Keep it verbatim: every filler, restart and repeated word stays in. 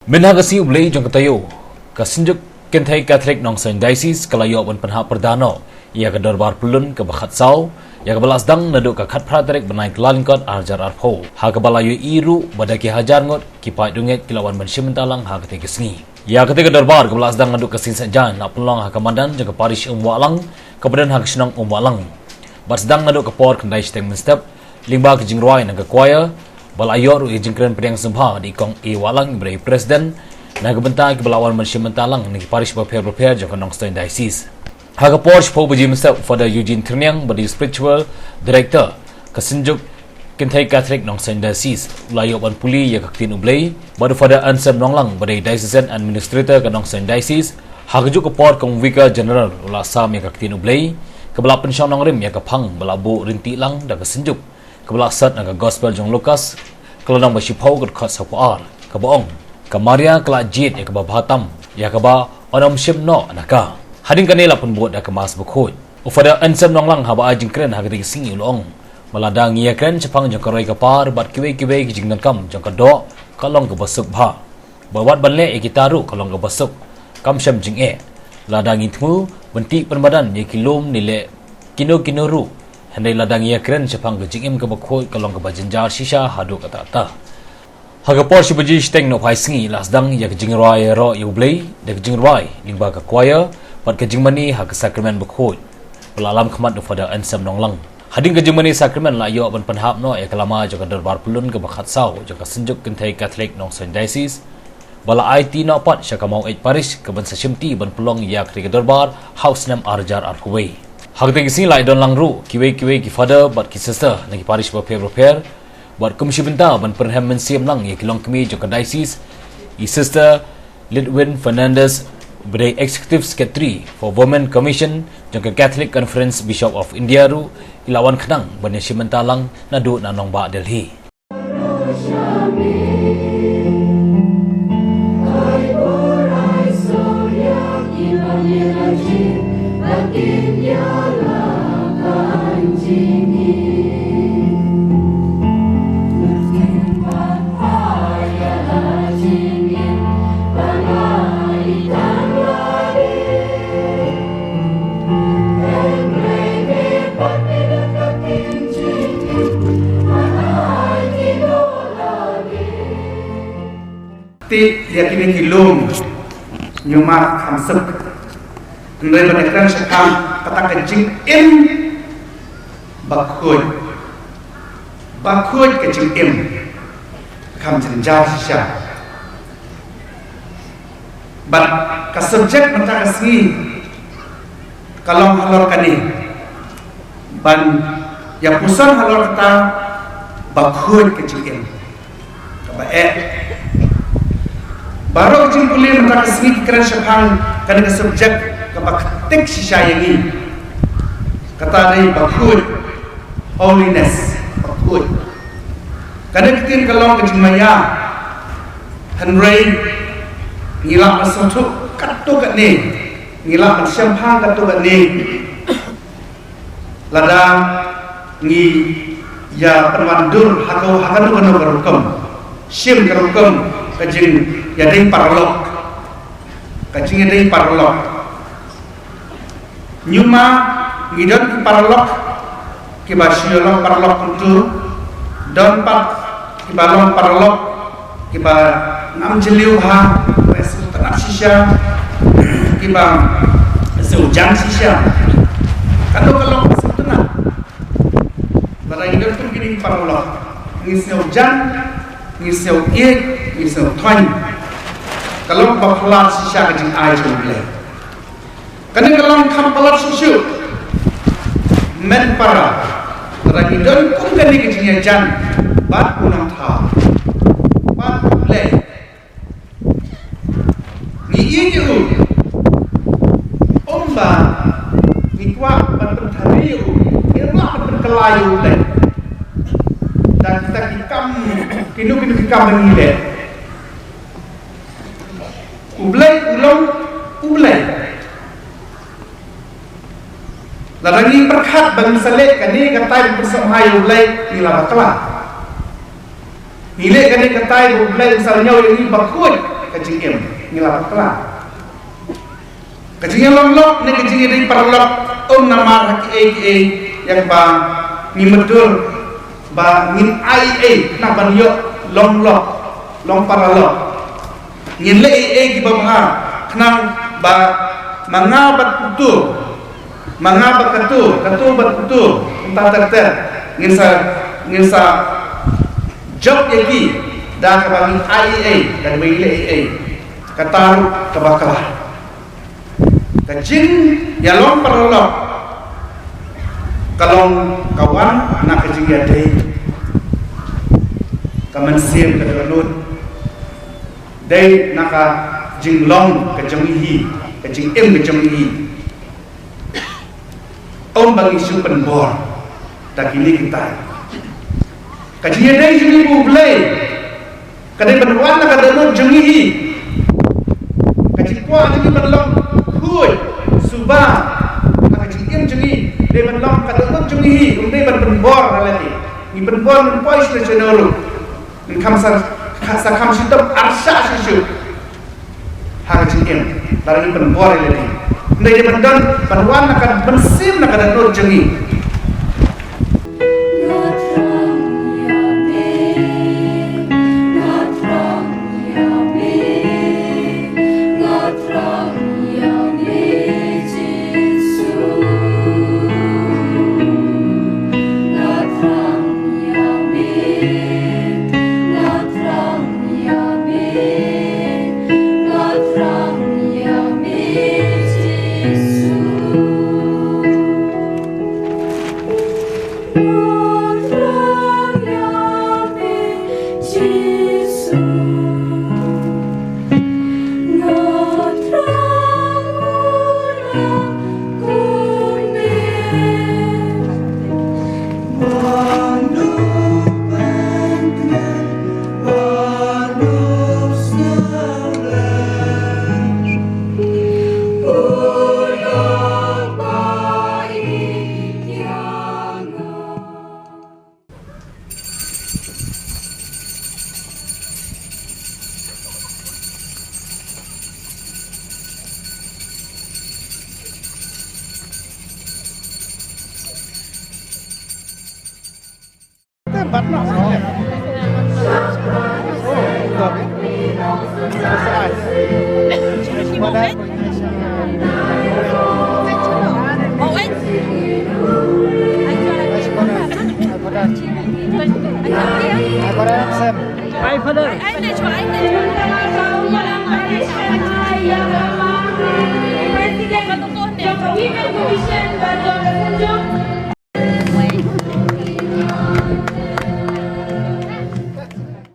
Mynha ka sngi U Blei jong ka taïew, ka Synjuk Kynthei Katholik Nongstoiñ Diocese ka la ïoh ban pynhap pyrda noh ïa ka dorbar pyllun kaba khatsaw, ïa kaba la sdang naduh ka khatphra tarik bnai Kyllalyngkot arhajar arphew, ha kaba la ïohi ruh ba da ki hajar ngut ki paid riewngeit ki la wan ban shim bynta lang ha katei ka sngi. Ïa katei ka dorbar kaba la sdang naduh ka sngi Saitjaiñ la pynlong ha ka madan jong ka parish Umwahlang, kaba don ha ka shnong Umwahlang. Bad sdang naduh ka por khyndai shiteng mynstep, lyngba ka jingrwai na ka choir, ba la ïoh ruh ïa ka jingkren pdiang sngewbha da i Kong A Wahlang, iba dei i President na ka bynta kiba la wan ban shim bynta lang na ki parish bapher bapher jong ka Nongstoiñ Diocese. Ha ka por shiphew baje mynstep, Father Eugene Thyrniang, ba dei i Spiritual Director ka Synjuk Kynthei Katholik Nongstoiñ Diocese, u la ïoh ban pule ïa ka ktien U Blei, bad u Father Anselm Nonglang, ba dei i Diocesan Administrator ka Nongstoiñ Diocese, ha kajuh ka por kum u Vicar General, u la sam ïa ka ktien U Blei, kaba la pynshong nongrim ïa ka phang ba la buh ryntih lang da ka Synjuk, kaba la sot na ka Gospel jong u Lukas, ka lynnong ba shiphew, ka dkhot sawphew ar, kaba ong: Ka Maria ka la jied ïa kaba bha tam, ïa kaba un ym shim noh na ka. Hadien kane la pynbud da ka Mass bakhuid. U Father Anselm Nonglang, haba ai jingkren ha katei ka sngi, u la ong ba lada ngi ïakren shaphang jong ka roi ka par bad kiwei kiwei ki jingdonkam jong ka doh, ka long kaba suk bha. Bad wat ban leh ïa kita ruh ka long kaba suk, kam shym jingeh. Lada ngi thmu ban tih pynmadan ïa ki lum ne leh kino kino ruh, hynrei lada ngi ïakren shaphang ka jingim kaba khuid, ka long kaba jynjar shisha haduh katta katta. Ha ka por shi baje shiteng nohphai sngi la sdang ïa ka jingrwai ïaroh ïa U Blei da ka jingrwai lyngba ka choir bad ka jingmane ha ka sakramen bakhuid, ba la lam khmat da u Father Anselm Nonglang. Hadien ka jingmane sakramen la ïoh ban pynhap noh ïa ka lama jong ka dorbar pyllun kaba khatsaw jong ka Synjuk Kynthei Katholik Nongstoiñ Diocese, ba la aiti noh pat sha ka Maweit Parish, ka ban sa shimti ban pynlong ïa katei ka dorbar ha u snem arhajar arphew wei. Ha katei ka sngi la ïadon lang ruh kiwei kiwei ki Father bad ki Sister na ki parish bapher bapher, bad kum shi bynta ban pynrhem mynsiem lang ïa ki longkmie jong ka Diocese, i Sister Lidwin Fernandez, ba dei Executive Secretary for Women Commission jong ka Catholic Conference Bishop of India ruh, i la wan khnang ban ïashim bynta lang naduh na nongbah Delhi. Te ïa kine ki lum, ñiuma kham suk. Hynrei ban ïakren shaphang kata ka jingim bakhuid. Bakhuid ka jingim. Kham jynjar shisha. Bad ka subject mynta ka sngi ka long halor kane. Ban ïa puson halor kata bakhuid ka jingim. Kaba eh. Baroh ka jingpule mynta ka sngi ki kren shaphang kane ka subject kaba ktik shisha ïa ngi. Kata dei bakhuid, holiness, bakhuid. Kane ka ktien ka long ka jingmaïa. Hynrei ngi lah ban sngewthuh katto katne, ngi lah ban shemphang katto katne. Lada ngi ïa pynwandur ha ka, ha kano kano ka rukom, shim ka rukom ka jingïadei paralok, ka jingïadei paralok. Ñiuma ngi don ki paralok kiba shu ïalong paralok kumtu, don pat kiba long paralok kiba ngam jylliew bha, kiba sngewtynnat shisha, kiba sngewjan shisha. Kano ka long sngewtynnat? Lada ngi don kum kine ki paralok, ngi sngewjan, ngi sngewieit, ngi sngewthuh, ka long ba palat shisha ka jingai jong U Blei. Kane ka long kham palat shisha. Men para, lada ngi don kum kane ka jingïajan bad U Nongthaw, bad U Blei, ngi ïeit ïa u, kumba ngi kwah ban pynthymmai ïa u, ngim lah ban pynkylla ïa U Blei da kita ki kam, kino kino ki kam ba ngi leh. U Blei u long U Blei. Lada ngi pyrkhat ba ngin sa leh kane katai ba pynsngewbha ïa U Blei, ngi la bakla. Ngi leh kane katai ba U Blei un sa ñiew ïa ngi bakhuid. ka jingim, ngi la bakla. Ka jingïalong lok ne ka jingïadei paralok, ym namar ha kiei kiei ïa kaba ngi mutdur ba ngin ai ei na ban ïoh long lok, long paralok. Ngin leh ei ei kiba bha khnang ba ma nga bad uto, ma nga bad kato, kato bad uto, mynta ter ter ngin sa, ngin sa jop ïa ki da kaba ngin ai ei ei, da kaba ngin leh ei ei. Kata ruh kaba kaba Ka jingïalong paralok ka long ka wan na ka jingïadei, ka mynsiem ka dohnud, dei na ka jinglong ka jong ngi hi, ka jingim ka jong ngi hi. Ym ba ngi shu pynbor da kine kita. Ka jingïadei jong ngi bad U Blei ka dei ban wan na ka dohnud jong ngi hi. Ka jingkwah jong ngi ban long khuid suba ha ka jingim jong ngi dei ban long ka dohnud jong ngi hi, ym dei ban pynbor na lade. Ngi pynbor, ngi poi sha lade sha ruh, ngi kham sa, sa kham shitom arshah shisha ha ka jingim. Lada ngi pynbor ïa lade, ngi dei ban don, ban wan na ka mynsiem, na ka dohnud jong ngi.